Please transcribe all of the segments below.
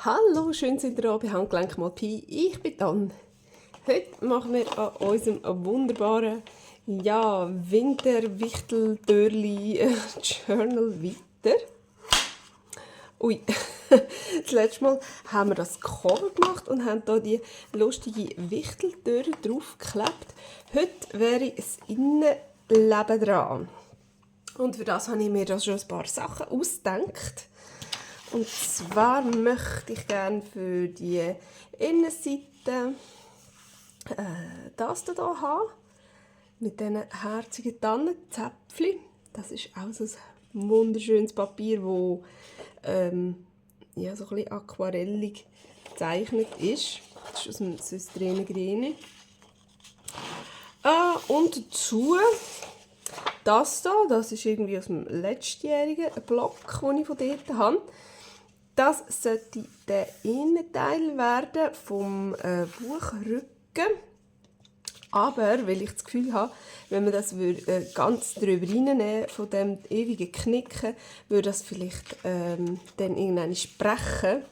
Hallo, schön seid ihr da bei Handgelenk mal Pi. Ich bin Dan. Heute machen wir an unserem wunderbaren Winter-Wichtel-Dörli-Journal weiter. Ui, das letzte Mal haben wir das Cover gemacht und haben hier die lustige Wichteldörre draufgeklebt. Heute wäre das Innenleben dran. Und für das habe ich mir da schon ein paar Sachen ausgedacht. Und zwar möchte ich gerne für die Innenseite das hier haben, mit diesen herzigen Tannenzäpfchen. Das ist auch so ein wunderschönes Papier, das ja, so ein bisschen aquarellig gezeichnet ist. Das ist aus dem Systrene Grene. Und dazu das hier, das ist irgendwie aus dem letztjährigen Block, den ich von dort habe. Das sollte der Innenteil werden vom Buchrücken. Aber, weil ich das Gefühl habe, wenn man das ganz drüber reinnehmen von dem ewigen Knicken, würde das vielleicht dann irgendwann sprechen.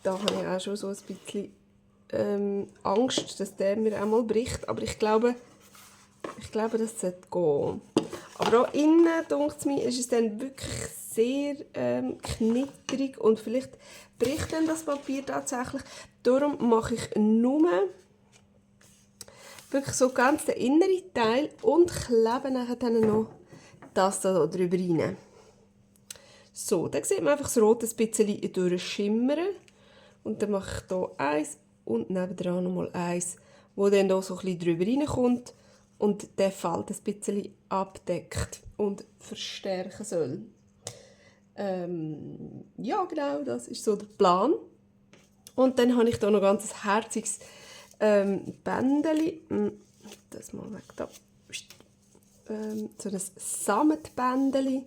Da habe ich auch schon so ein bisschen Angst, dass der mir einmal bricht. Aber ich glaube, das sollte gehen. Aber auch innen, denke ich mir, ist es dann wirklich sehr knitterig und vielleicht bricht dann das Papier tatsächlich. Darum mache ich nur wirklich so ganz den inneren Teil und klebe nachher dann noch das da drüber rein. So, dann sieht man einfach das Rot ein bisschen durchschimmern. Und dann mache ich hier eins und nebendran nochmal eins, wo dann hier so ein bisschen drüber reinkommt und der Falt ein bisschen abdeckt und verstärken soll. Ja, genau, das ist so der Plan. Und dann habe ich hier noch ganz ein herziges Bändeli. Das mal weg da. So ein Sammetbändeli.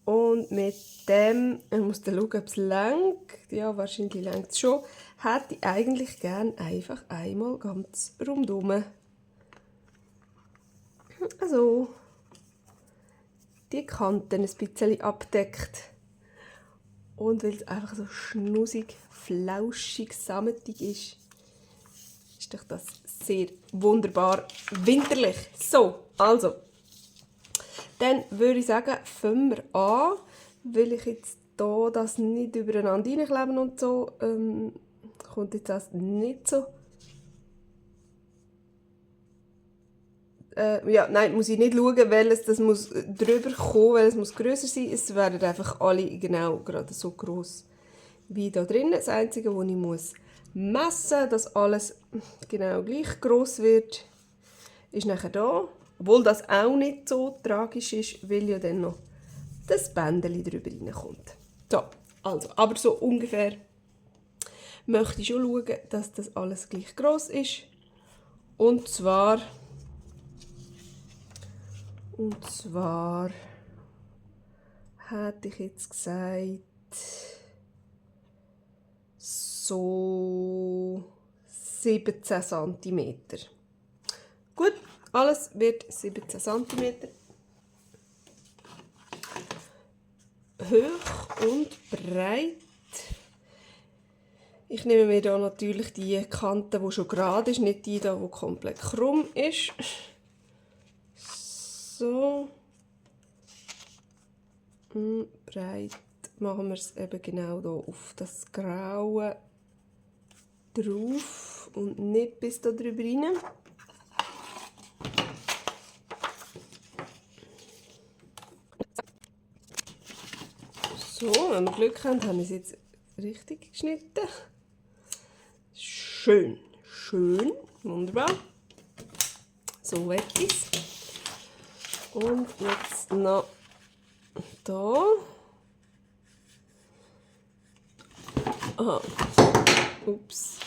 Und mit dem, ich muss dann schauen, ob es lenkt. Ja, wahrscheinlich lenkt es schon. Hätte ich eigentlich gerne einfach einmal ganz rundum. Also die Kanten ein bisschen abdeckt. Und weil es einfach so schnussig, flauschig, sammetig ist, ist doch das sehr wunderbar winterlich. So, also, dann würde ich sagen, fangen wir an, weil ich jetzt hier das nicht übereinander reinkleben und so, kommt jetzt das nicht so. Ja, nein, muss ich nicht schauen, welches das muss drüber kommen, welches muss grösser sein. Es werden einfach alle genau gerade so gross wie da drin. Das Einzige, was ich muss messen, dass alles genau gleich gross wird, ist nachher da. Obwohl das auch nicht so tragisch ist, weil ja dann noch das Bändeli drüber reinkommt. So, also, aber so ungefähr möchte ich schon schauen, dass das alles gleich gross ist. Und zwar hätte ich jetzt gesagt, so 17 cm. Gut, alles wird 17 cm. Hoch und breit. Ich nehme mir da natürlich die Kante, die schon gerade ist, nicht die, die komplett krumm ist. So. Breit machen wir es eben genau hier auf das Graue drauf und nicht bis da drüber rein. So, wenn wir Glück haben, haben wir es jetzt richtig geschnitten. Schön, schön, wunderbar. So weg ist. Und jetzt noch da. Aha. Ups.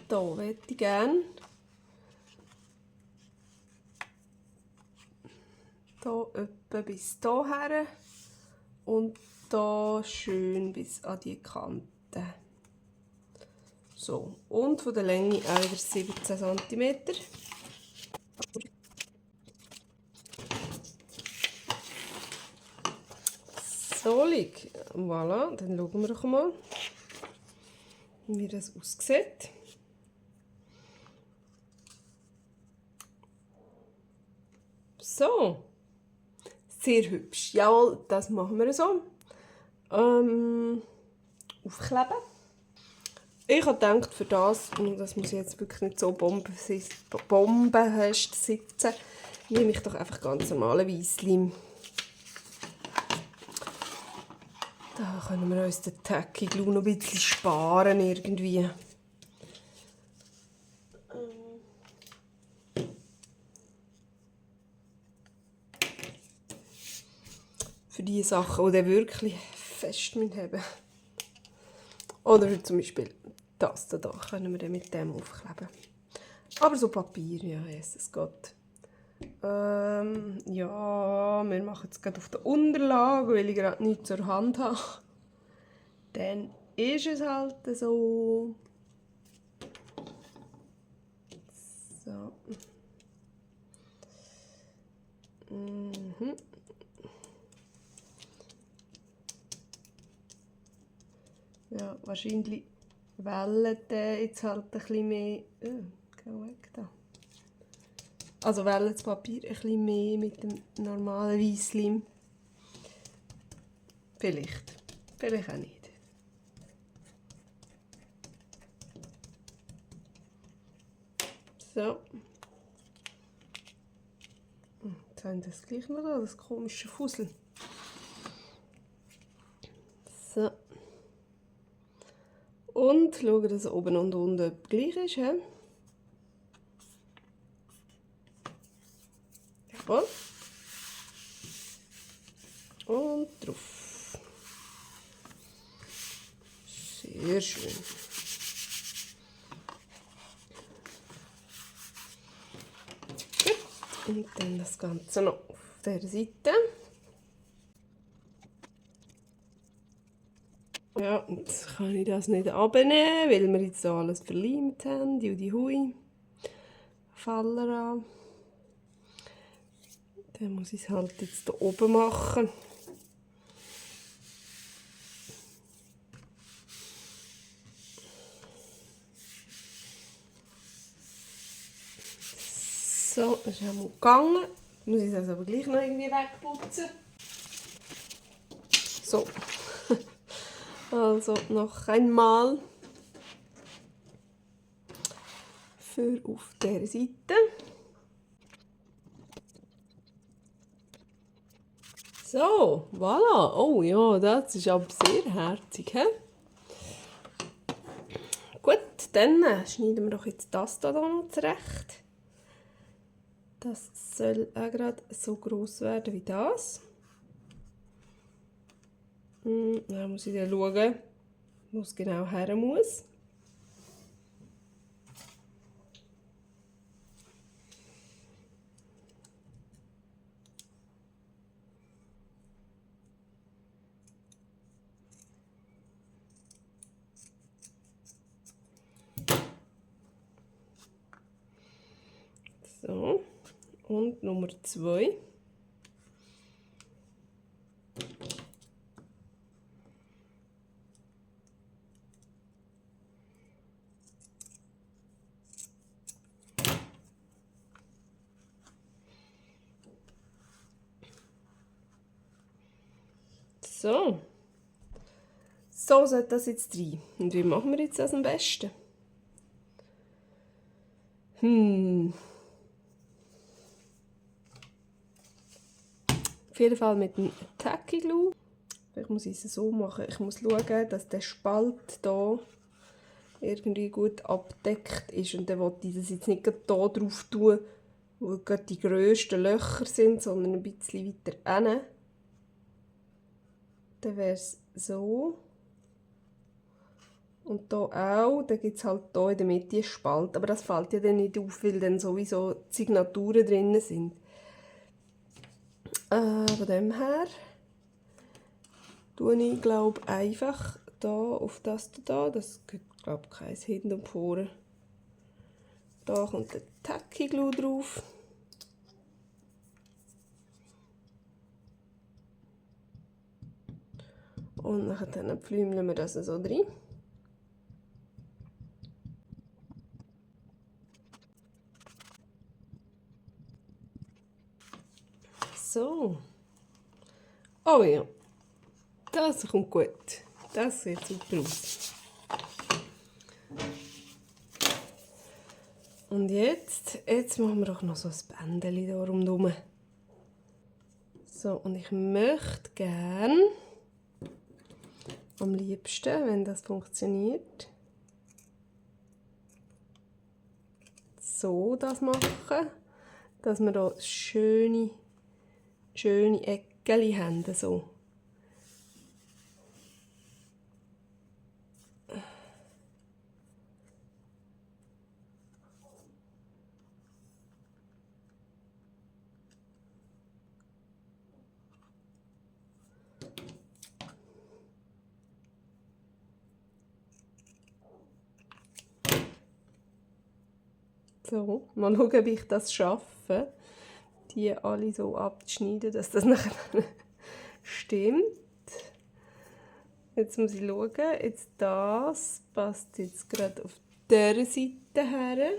Da hätte ich gerne. Da etwa bis hierher. Und da schön bis an die Kante. So. Und von der Länge auch wieder 17 cm. Solig. Voilà, dann schauen wir doch mal, wie das aussieht. So. Sehr hübsch. Jawohl, das machen wir so. Aufkleben. Ich habe gedacht, für das, und das muss jetzt wirklich nicht so bombenfest sitzen, nehme ich doch einfach ganz normalen Weissleim. Da können wir uns den Tacky Glue noch ein bisschen sparen irgendwie. Für die Sachen, die wirklich fest haben. Oder für zum Beispiel das da können wir dann mit dem aufkleben. Aber so Papier, ja, es geht. Ja, wir machen es gerade auf der Unterlage, weil ich gerade nichts zur Hand habe. Dann ist es halt so. So. Ja, wahrscheinlich wellt jetzt halt ein bisschen mehr. Geh weg da. Also wellt das Papier ein bisschen mehr mit dem normalen Weissleim. Vielleicht. Vielleicht auch nicht. So. Jetzt haben wir das gleich noch da, das komische Fussel. So. Und schauen, dass oben und unten gleich ist. He? Jawohl. Und drauf. Sehr schön. Gut. Und dann das Ganze noch auf der Seite. Ja, jetzt kann ich das nicht abnehmen, weil wir jetzt alles verleimt haben. Die Hui. Fallen an. Dann muss ich es halt jetzt hier oben machen. So, das ist einmal gegangen. Jetzt muss ich es aber gleich noch irgendwie wegputzen. So. Also noch einmal für auf der Seite. So, voilà. Oh ja, das ist aber sehr herzig. He? Gut, dann schneiden wir doch jetzt das hier noch zurecht. Das soll auch gerade so gross werden wie das. Dann muss ich dann schauen, wo es genau her muss. So, und Nummer 2. So. So sollte das jetzt rein. Und wie machen wir jetzt das am besten? Auf jeden Fall mit dem Tacky Glue. Vielleicht muss ich es so machen. Ich muss schauen, dass der Spalt hier irgendwie gut abdeckt ist. Und dann wollte ich das jetzt nicht hier drauf tun, wo gerade die grössten Löcher sind, sondern ein bisschen weiter hinten. Dann wäre es so. Und hier auch. Dann gibt es halt hier in der Mitte einen Spalt. Aber das fällt ja dann nicht auf, weil dann sowieso die Signaturen drin sind. Von dem her tue ich, glaube einfach hier auf das hier. Das gibt, glaube ich, kein Hinten und Vorne. Da kommt der Tacky Glue drauf. Und dann pflümeln wir das so rein. So. Oh ja, das kommt gut. Das sieht super aus. Und jetzt machen wir doch noch so ein Bändchen da rundherum. So, und ich möchte gerne, am liebsten, wenn das funktioniert, so das machen, dass wir da schöne Ecken haben. So. So, mal schauen, ob ich das schaffe, die alle so abzuschneiden, dass das nachher stimmt. Jetzt muss ich schauen, jetzt das passt jetzt gerade auf dieser Seite her.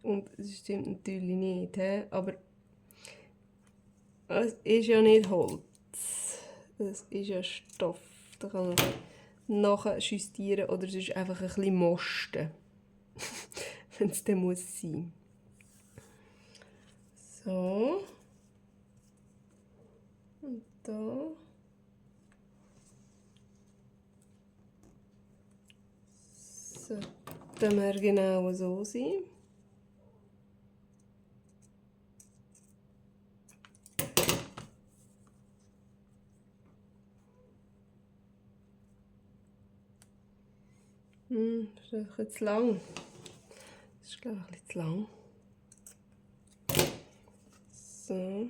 Und es stimmt natürlich nicht, aber es ist ja nicht Holz. Es ist ja Stoff. Da kann man nachher justieren oder es ist einfach ein bisschen mosten. Wenn es dann muss sein. So. Und da. Sollte wir genau so sein. Das ist ein bisschen zu lang. Das ist, glaube ich, ein bisschen zu lang. So.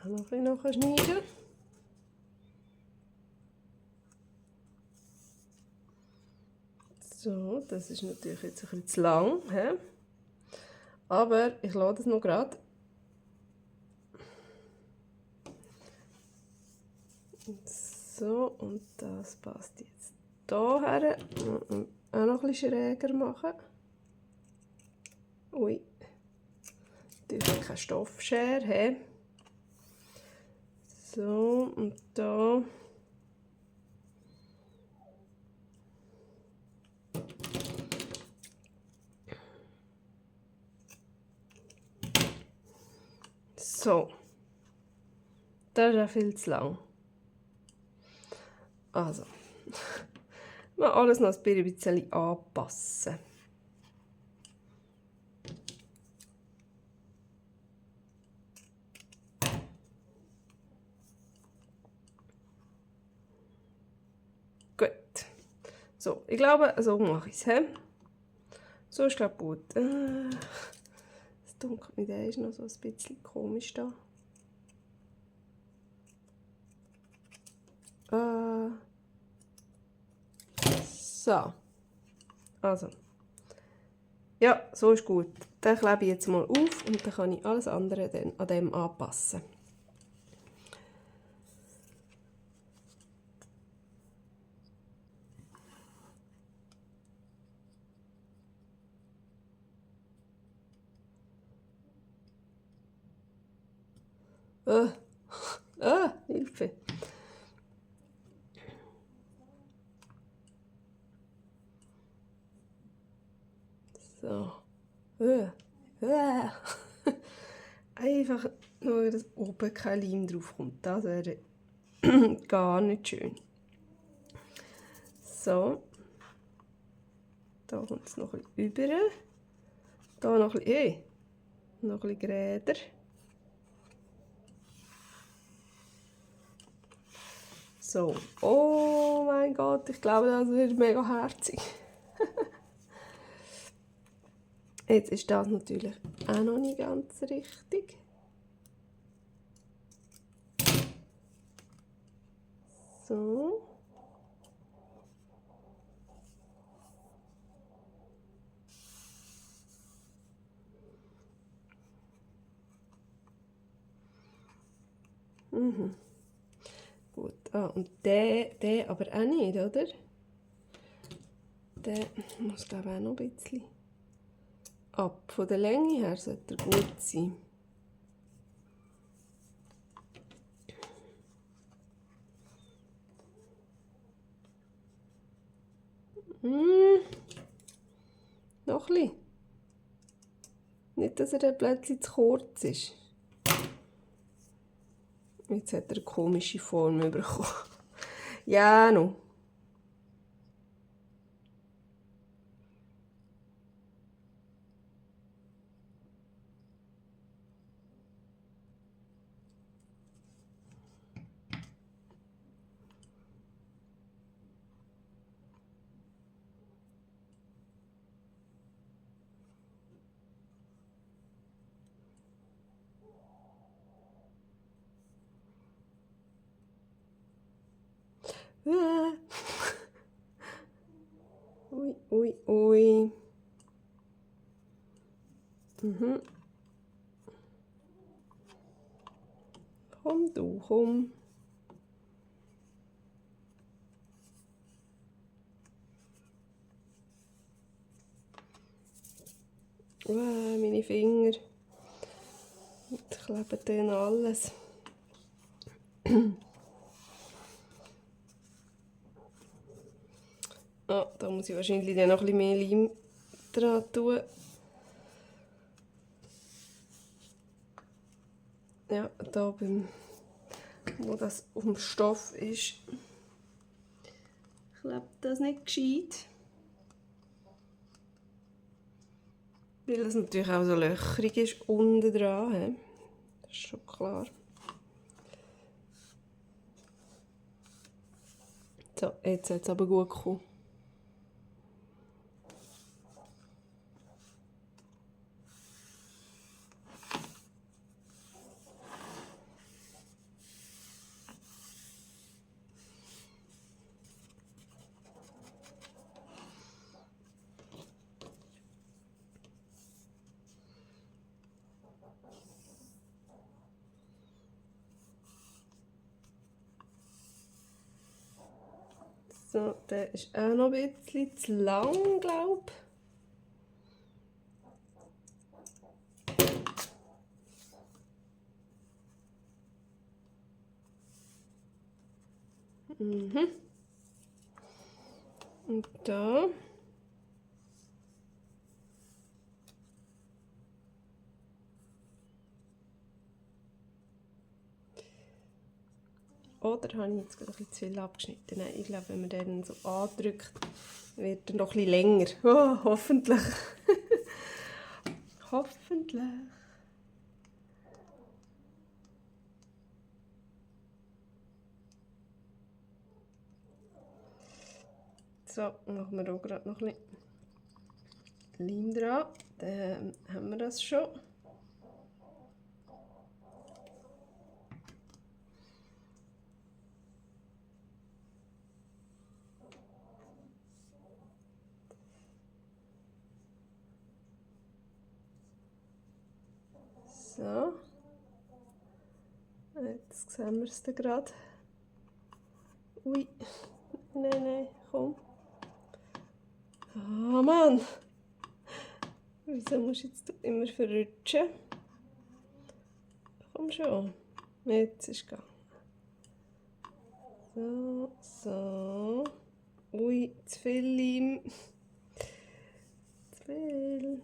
Noch ein bisschen nachschneiden. So, das ist natürlich jetzt ein bisschen zu lang. He? Aber ich lasse das noch gerade. So, und das passt jetzt hierher. Und auch noch ein bisschen schräger machen. Ui. Natürlich keine Stoffschere. He? So, und da. So. Das ist auch viel zu lang. Also. Mal alles noch ein bisschen anpassen. Gut. So, ich glaube, so mache ich es. So ist glaube ich gut. Das dunkelt mit der ist noch so ein bisschen komisch da. So. Also. Ja, so ist gut. Den klebe ich jetzt mal auf und dann kann ich alles andere dann an dem anpassen. Hilfe. So. Einfach nur, dass oben kein Leim drauf kommt. Das wäre gar nicht schön. So. Da kommt es noch ein bisschen über. Hier noch ein bisschen, hey, noch ein bisschen Gräder. So, oh mein Gott, ich glaube, das wird mega herzig. Jetzt ist das natürlich auch noch nicht ganz richtig. So. Mhm. Gut, und der aber auch nicht, oder? Der muss, glaube ich, auch noch ein bisschen ab. Von der Länge her sollte er gut sein. Noch ein bisschen. Nicht, dass er dann plötzlich zu kurz ist. Jetzt hat er eine komische Form bekommen. Ja, noch. Ui, ui, ui. Mhm. Komm du, komm. Meine Finger. Ich klebe dann alles. Da muss ich wahrscheinlich dann noch ein bisschen mehr Leim dran tun. Ja, da wo das auf dem Stoff ist, klebt das nicht gescheit. Weil es natürlich auch so löchrig ist unten dran. Das ist schon klar. So, jetzt hat es aber gut gekommen. So, der ist auch noch ein bisschen zu lang, glaube ich. Mhm. Und da. Oder habe ich jetzt gerade ein bisschen zu viel abgeschnitten? Nein, ich glaube, wenn man den so andrückt, wird er noch ein bisschen länger. Oh, hoffentlich. Hoffentlich. So, machen wir auch gerade noch ein bisschen Leim dran. Dann haben wir das schon. So. Jetzt sehen wir es gerade. Ui. Nein, nein, komm. Ah, Mann. Wieso musst du jetzt immer verrutschen? Komm schon. Jetzt ist es gegangen. So, so. Ui, zu viel Leim. Zu viel.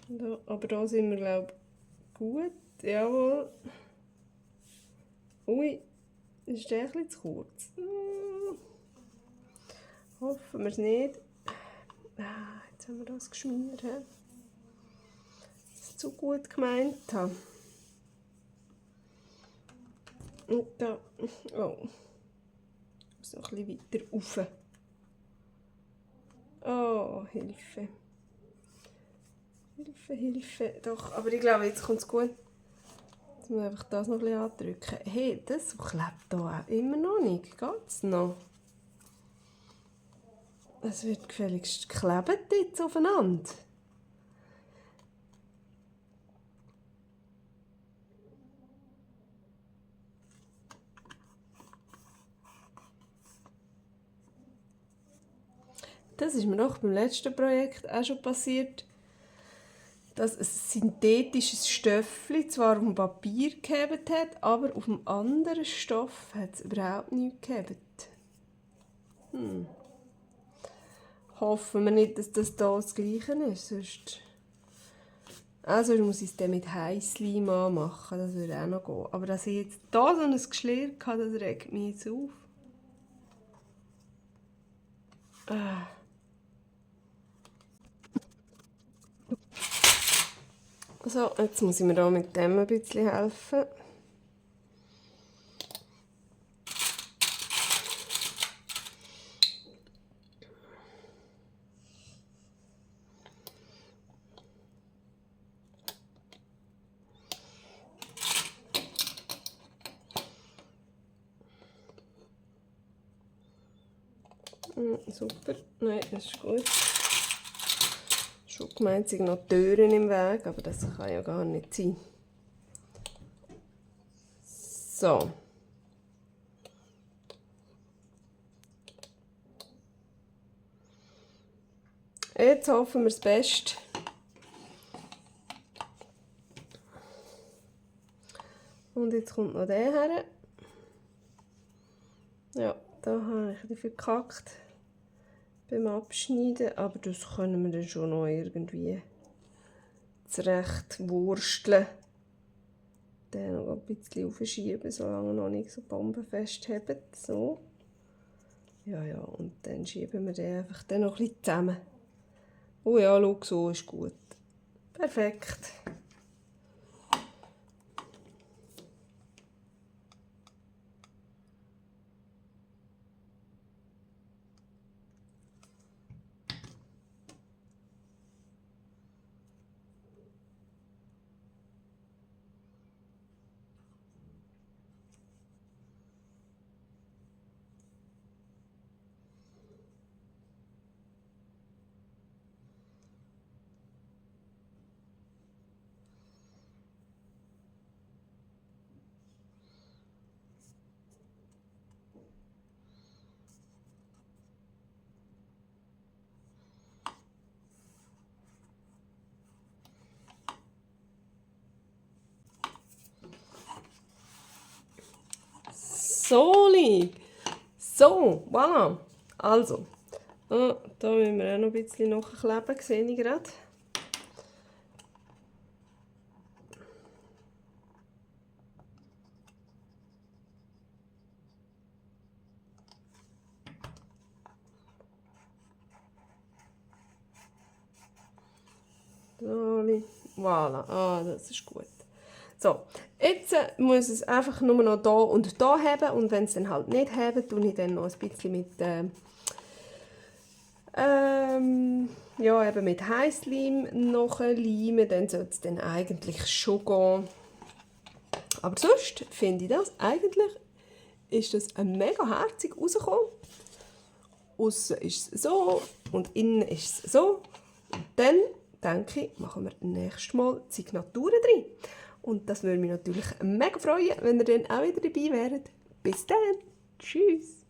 Da, aber da sind wir, glaube ich, gut. Jawohl. Ui, ist der ein bisschen zu kurz. Hoffen wir es nicht. Jetzt haben wir das geschmiert. Dass ich es zu gut gemeint habe. Und da, oh, ich muss noch ein bisschen weiter rauf. Oh, Hilfe. Hilfe, Hilfe. Doch, aber ich glaube, jetzt kommt es gut. Jetzt muss ich einfach das noch ein bisschen andrücken. Hey, das klebt hier auch immer noch nicht. Geht es noch? Es wird gefälligst kleben jetzt aufeinander. Das ist mir doch beim letzten Projekt auch schon passiert, dass ein synthetisches Stoffli zwar auf dem Papier gehabt hat, aber auf dem anderen Stoff hat es überhaupt nichts gehabt. Hoffen wir nicht, dass das hier das Gleiche ist, sonst muss ich es dann mit Heißleim anmachen, das würde auch noch gehen. Aber dass ich jetzt hier so ein Geschlier hatte, das regt mich jetzt auf. So, jetzt muss ich mir hier mit dem ein bisschen helfen. Super, nein, das ist gut. Schon gemeint, sind noch Türen im Weg, aber das kann ja gar nicht sein. So. Jetzt hoffen wir das Beste. Und jetzt kommt noch der her. Ja, da habe ich ein bisschen verkackt beim Abschneiden, aber das können wir dann schon noch irgendwie zurecht wursteln. Den noch ein bisschen aufschieben, solange er noch nicht so bombenfest hat. So. Ja, und dann schieben wir den einfach dann noch ein bisschen zusammen. Oh ja, schau, so ist gut. Perfekt. So lieb. So, voilà. Also, da müssen wir auch noch ein bisschen nachkleben, sehe ich gerade. Voilà, das ist gut. So, jetzt muss es einfach nur noch da und da haben und wenn es dann halt nicht haben, tue ich dann noch ein bisschen mit eben mit Heißleim nachleimen, dann sollte es dann eigentlich schon gehen. Aber sonst finde ich das eigentlich, ist das mega herzig rausgekommen. Aussen ist es so und innen ist es so. Und dann denke ich, machen wir nächstes Mal die Signaturen drin. Und das würde mich natürlich mega freuen, wenn ihr dann auch wieder dabei wäret. Bis dann. Tschüss.